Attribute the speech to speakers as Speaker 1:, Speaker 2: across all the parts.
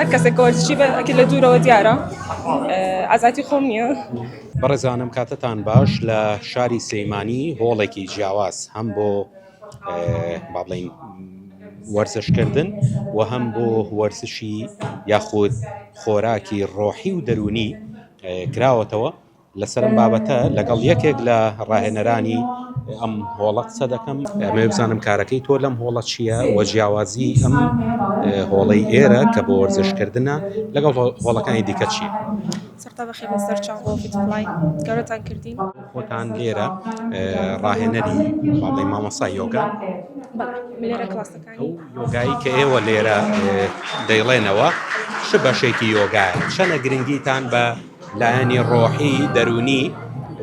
Speaker 1: هەر کەسێک کە وەرزشی بێت ئەکید لە دوورەوە دیارە ئازایەتی خۆم نییە.
Speaker 2: بەڕێزان ئەم کاتەتان باش لە شاری سلەیمانی هۆڵێکی جیاواز هەم بۆ با بڵین وەرزشکردن و هەم بۆ وەرزشی یاخود خۆراکی ڕۆحی و دەرونی کراوەتەوە لەسەر ئەم بابەتە لەگەڵ یەکێک لە ڕاهێنەرانی ئەم هۆڵە قسە دەکەم ئەمەوێ بزانم کارەکەی تۆ لەم هۆڵە چییە و جیاوازی ئەم هۆڵەی ئێرە کە بۆ وەرزشکردنە لەگەڵ هۆڵەکانی دیکە چییە؟
Speaker 1: سەرتا بەخێر بێن سەرچاو بۆ فیت فڵای گەورەتان کردین.
Speaker 2: خۆتان لێرە ڕاهێنەری با بڵێین مامۆستای یۆگا؟
Speaker 1: بەڵێ من لێرە کڵاسەکانی
Speaker 2: ئەو یۆگایی کە ئێوە لێرە دەیڵێنەوە چ بەشێکی یۆگایە؟ چەنە گرنگیتان بە لایەنی ڕۆحی دەروونی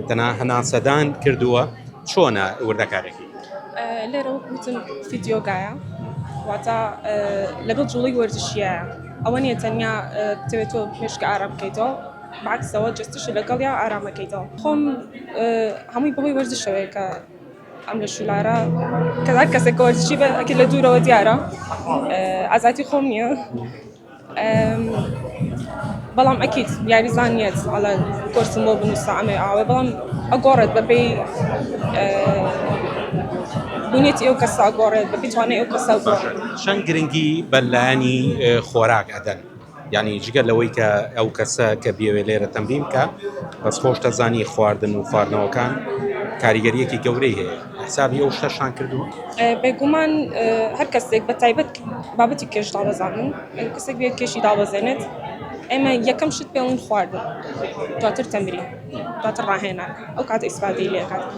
Speaker 2: تەنها هەناسەدان کردووە چۆنە وردەکارێکی؟
Speaker 1: لێرە وەک وتم فیت یۆگایە واتە لەگەڵ جوڵەی وەرزشیە ئەوە نییە تەنیا بتەوێت تۆ مێشکە ئارام بکەیتەوە بەعکسەوە جەستەشت لەگەڵیا ئارامەکەیتەوە خۆم هەمووی بەهۆی وەرزشەوەیە کە ئەم لە شولارە کە هەر کەسێک کە وەرزشی بێت ئەکید لە دوورەوە دیارە ئازایەتی خۆم نییە بەڵام ئەکید یاریزان نییە ئەڵێ کۆرسم بۆ بنووسە ئەمێ ئاوێ بەڵام ئەگۆڕێت بەپێی بنیەتی ئەو کەسە ئەگۆڕێت بەپێی توانای ئەو کەسە
Speaker 2: باشە چەند گرنگی بە لایەنی خۆراک ئەدەن یعنی جگە لەوەی کە ئەو کەسە کە بیەوێ لێرە تەمرین بکە بەس خۆش دەزانی خواردن و خواردنەوەکان کاریگەریەکی گەورەی هەیە حسابی ئەو شتەشان کردووە؟
Speaker 1: بێگومان هەر کەسێک بە تایبەت بابەتی کێش دابەزاندن کەسێک بێت کێشی دابەزێنێت ئێمە یەکەم شت پێڵین خواردن دواتر تەمرین دواتر ڕاهێنان ئەو کاتە ئیسفادەی لێکات.